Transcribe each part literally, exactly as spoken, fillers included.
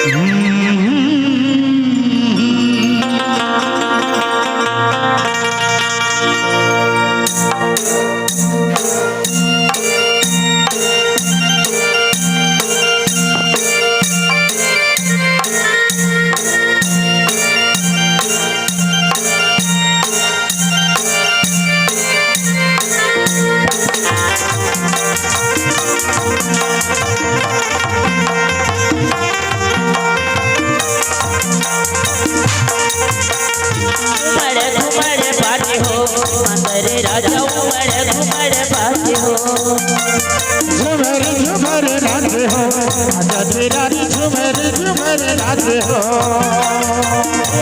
घुमड़ घुमड़ बाजे हो, मांदर राजा उमड़ घुमड़ बाजे हो। झुमर झुमर नाचे हो, आजा तेरा रे झुमर झुमर नाचे हो।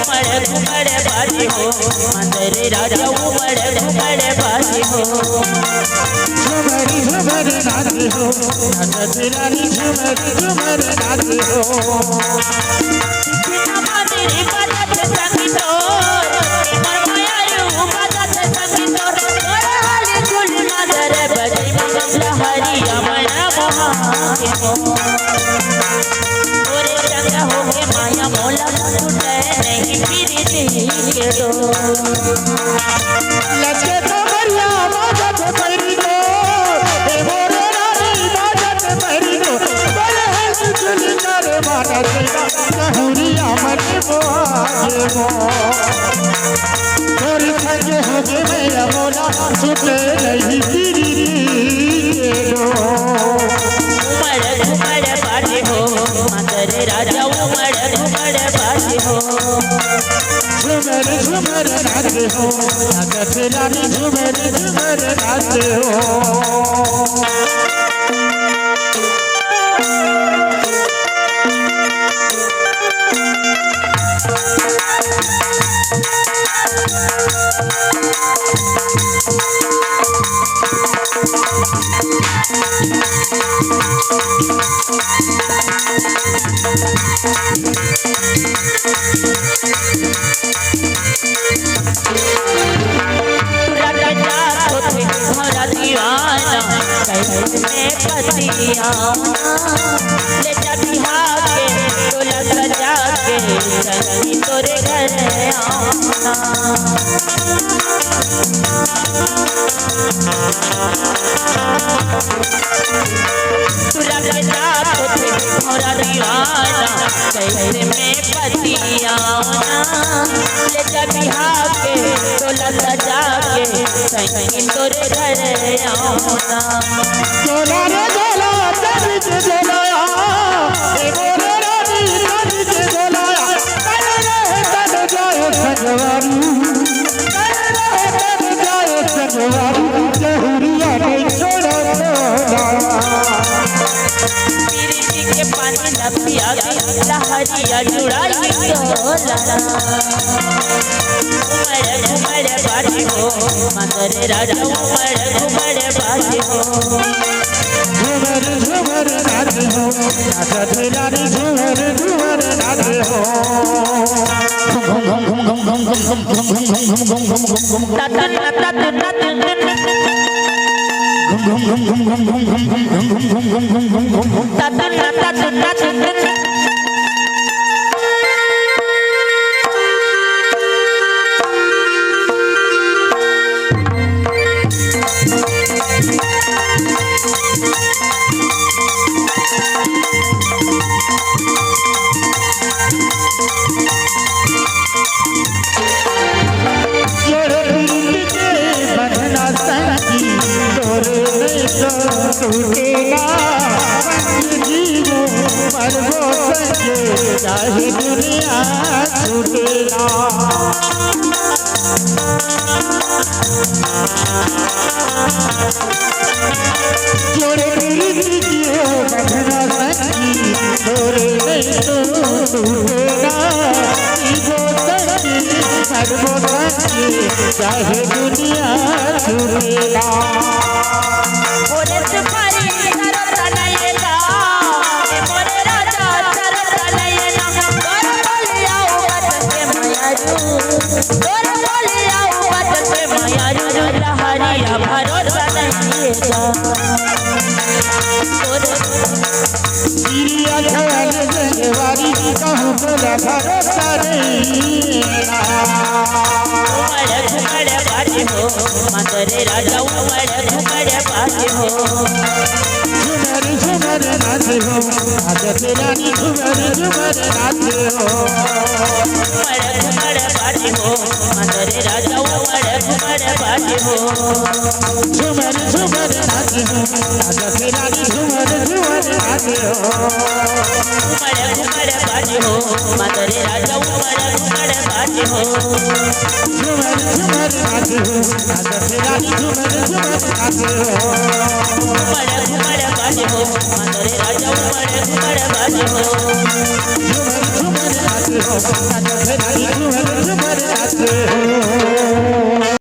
घुमड़ घुमड़ बाजे हो, मांदर राजा उमड़ घुमड़ बाजे हो। झुमर झुमर नाचे हो, आजा तेरा रे झुमर झुमर नाचे हो। बिना मांदर बाजत संगीतोर, मोर माया रू बाजत संगीतोर, तोर हाली झुल मांदर बजे लहरिया मन मोहा के मोर। तोरे संग होके माया मोला छूटे नहीं प्रीति के डोर। लगे कमरिया बाजत भैरी डोर, ए मोरे रानी बाजत भैरी डोर। बलहन चुन कर मानस लहुरिया मन मोहा के मोर। तोर संग होके माया मोला छूटे नहीं प्रीति के डोर। उमड़ घुमड़ बाजे हो, मांदर राजा उमड़ घुमड़ बाजे हो। झुमर झुमर नाचे हो, नाचत रानी झुमर झुमर नाचे हो। रंगदार होथे भौरा दीवाना, कैसे में पतियावना। ले जा बिहार के टोला सजा के, संगी तोरे घर आवना। तू रंगदार होथे भौरा दीवाना, कैसे में पतियावना। ले जा बिहार के टोला सजा के, संगी तोरे घर आवना। झोला रे झोला, चढ़ के झोला, ए मोरे रानी, चढ़ के झोला, तन रहे तन जाए संगवारी, तन रहे तन जाए संगवारी, जहुरिया नहीं छोड़ा तोला। प्रीति के पानी न पिया के, लहरिया जुड़ाई तोला। उमड़ घुमड़ बाजे हो, मांदर राजा उमड़ घुमड़ बाजे हो। झुमर झुमर नाचे हो, नाचत रानी झुमर झुमर नाचे हो। घुम घुम घुम घुम घुम घुम घुम घुम घुम घुम घुम घुम घुम घुम घुम घुम। तातुन तातुन तातुन। घुम घुम घुम घुम घुम घुम घुम घुम घुम घुम घुम घुम घुम घुम घुम। तातुन तातुन तातुन। जोड़े प्रीत के बंधना संगी, डोर नहीं तो टूटेगा। संग जीवो मरबो संगे, चाहे दुनिया छूटेगा। जोड़े प्रीत के बंधना संगी, डोर नहीं तो टूटेगा। जीवो संगी मरबो संगी, चाहे दुनिया छूटेगा। मोरे सुपारी सरत नैना, मोरे राजा सरत नैना, तोर बोलिया उबत के मयारू, तोर बोलिया उबत के मयारू, लहरिया भरोसा नहीं है। तोर चिड़िया खवाले जंगवारी, कहूँ तोला भरोसा नहीं। घुमड़ घुमड़ बाजे हो, मांदर राजा घुमड़ घुमड़ बाजे हो। झुमर झुमर नाचे हो, राजा से रानी झुमर झुमर नाचे हो। घुमड़ घुमड़ बाजे हो, मांदर राजा घुमड़ घुमड़ बाजे हो। झुमर झुमर नाचे हो, राजा से रानी झुमर झुमर नाचे हो। घुमड़ घुमड़ बाजे हो, मांदर राजा घुमड़ घुमड़ बाजे हो। झुमर झुमर नाचे हो, राजा से रानी झुमर झुमर नाचे हो। घुमड़ घुमड़ बाजे हो, मांदर राजा घुमड़ घुमड़ बाजे हो। झुमर झुमर नाचे हो, राजा से रानी झुमर झुमर नाचे हो।